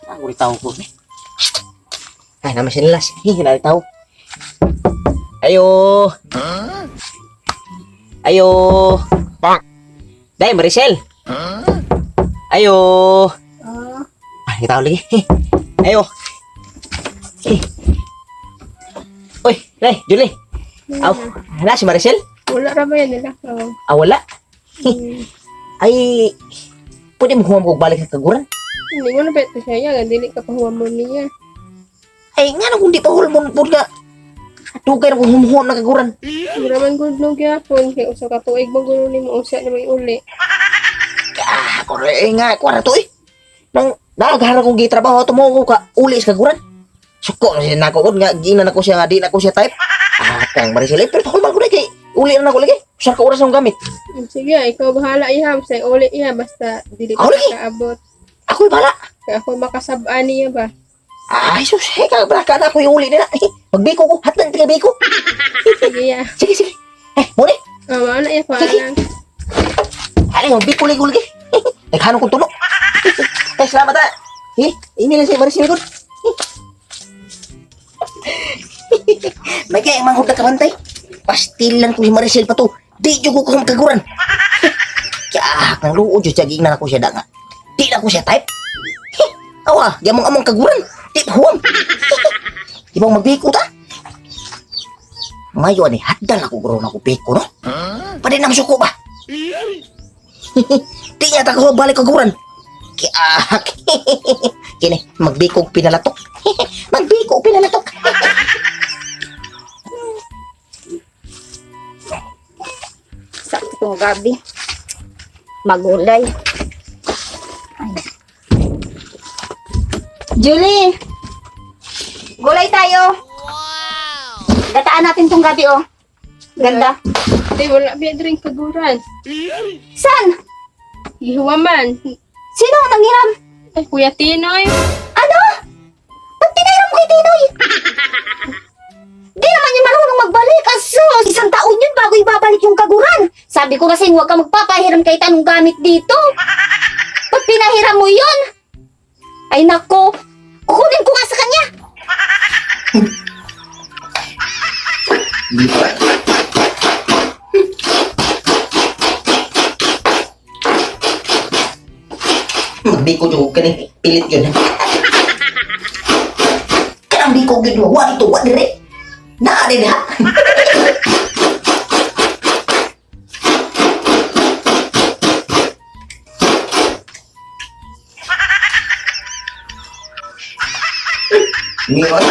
Ako rin tao ko ni. Ay, naman sinilas. Hingi tao. Ayo. Ayo. Pak. Day, Maricel. Ayo. Ah, Ay, tao lagi. Ayo. Uy, Day, Julie. Aw, na si Maricel? Wala ra ba yan nila? Oh. Ah, wala. Ay, pwede mo humam kog balik sa kaguran. Hindi mo na ba ito siya nga dili ka pahuwam mo niya. Ay, nga na kung di pa hulmon po nga. Dugay na kung humuhuam na kaguran. Mura man gud no gyapon kay usa ka tuig man gulo nimo usa na may uli. Ah, kore eh, nga, kuwara to eh. Nang nagahara kong gitrabaho, tumo ko ka, uli sa kaguran. Suko na siya nako ko, nga, ginan ako siya nga, di na ko siya type. Ah, kang Maricel, eh, pero hulman ko na kay, uli na ako lagi. Usa ka oras akong gamit. Sige, ikaw bahala iha basta uli iha basta dili ka Ako lagi. kaabot. Ako'y bahala. Kay ako makasab-an niya ba. Ay, sus, eh, kabraka na ako yung uli nila. Eh, magbiko ko, hatan taga biko. Sige ya. Sige, sige. Eh, muna. Oh, mao na iya paalang. Alay, magbiko lagi ko lagi. Naghanong kong tulo. Eh, salamat ah. Eh, ini lang siya, Maricel ko. May kaya manghod na kabantay. Pastilan ko si Maricel pa to. Di jud ko kung kaguran. Kaya, nang luod jud siya, giingnan ako siya da nga. Di na ko siya type. Heh, awa, gamong among kaguran. Di pa huwam. Di ba magbiko ta? Mayo ani, hadal ako guro na ko biko, no? Pwede na masuko ba? Di niya ta ko balik kaguran. Kiak. Kini, magbikog pinalatok. Magbikog pinalatok. Sakto kong gabi. Magulay. Ay. Julie! Gulay tayo! Wow! Gataan natin tong gabi, oh. Ganda. Di wala biya drink kaguran. San? Gihuwaman. Sino ang nanghiram? Ay, Kuya Tinoy. Ano? Ba't pinahiram mo kay Tinoy? Di naman niya marunong magbalik. Aso, isang taon yun bago ibabalik yung kaguran. Sabi ko kasi huwag ka magpapahiram kahit anong gamit dito. Ba't pinahiram mo yun? Ay nako, kukunin ko nga sa kanya. Magbiko jud kani pilit yun. Kanang biko gyud mo, wa dito, wa dire. Naa din ha. Ngayon,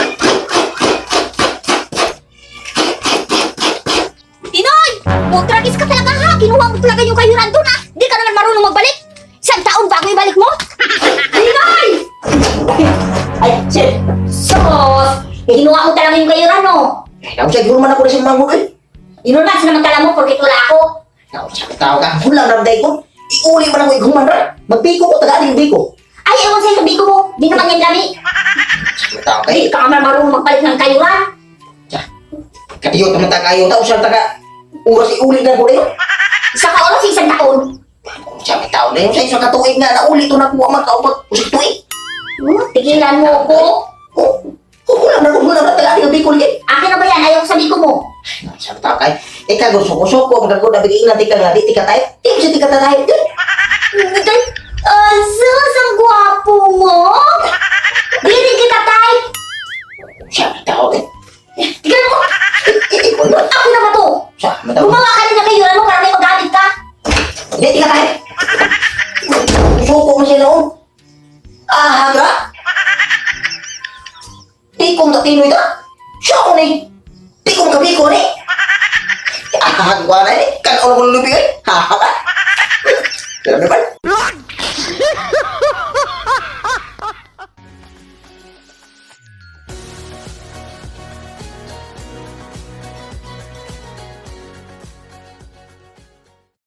Tinoy! Putragis ka talaga ha! Kinuha mo talaga yung kayuran doon ha! Di ka naman marunong magbalik! Isang taon bago ibalik mo? Tinoy! Ay, sir. Sos! Kinuha mo talaga yung kayuran no? Ay, naku siya, man ako na siyang manghod eh. Inuna, sinamantala mo porket wala ako. Naku siya, tao ka. Hulang ramday ko. Iuli man ako iguman ra. Magbiko ko, tagaan yung biko. Ay, ewan sa'yo sabi ko mo. Di naman yan lami. Tao ka Di eh. ka naman marunong magbalik ng kayuran. Katiyo, taman ta kayo. Tao siya, taga. Oras iuli na ko na yun. Isa ka oras, isang taon. Siya, may tao na yun. Sa isang katuig nga, nauli to na kuha man kaupag. Usag tuig. Tigilan mo ko. Oh, hulang na, hulang na, tagaan yung biko lagi. Akin na ba yan? Ayaw ko sabi ko mo. Siya, tao kay. Ikaw, gusto ko, suko, magkagod na bigay na tika nga, di tika tayo. Di mo siya tika tayo. Ay, sus, ang gwapo mo. Di rin kita type. Siya, may tao eh. Tigilan mo. Ikaw, Ako na ba to? siya, may tao. Gumawa ka rin ng kayuran mo para may magamit ka. Di tika tayo. Suko mo siya noon. Ah, hagra. Di kong tatinoy ta. Siya ko ni. Di kong gabi ko ni. Ah, gua na ni. Kan orang lubi eh. Ha ha. Grabe ba?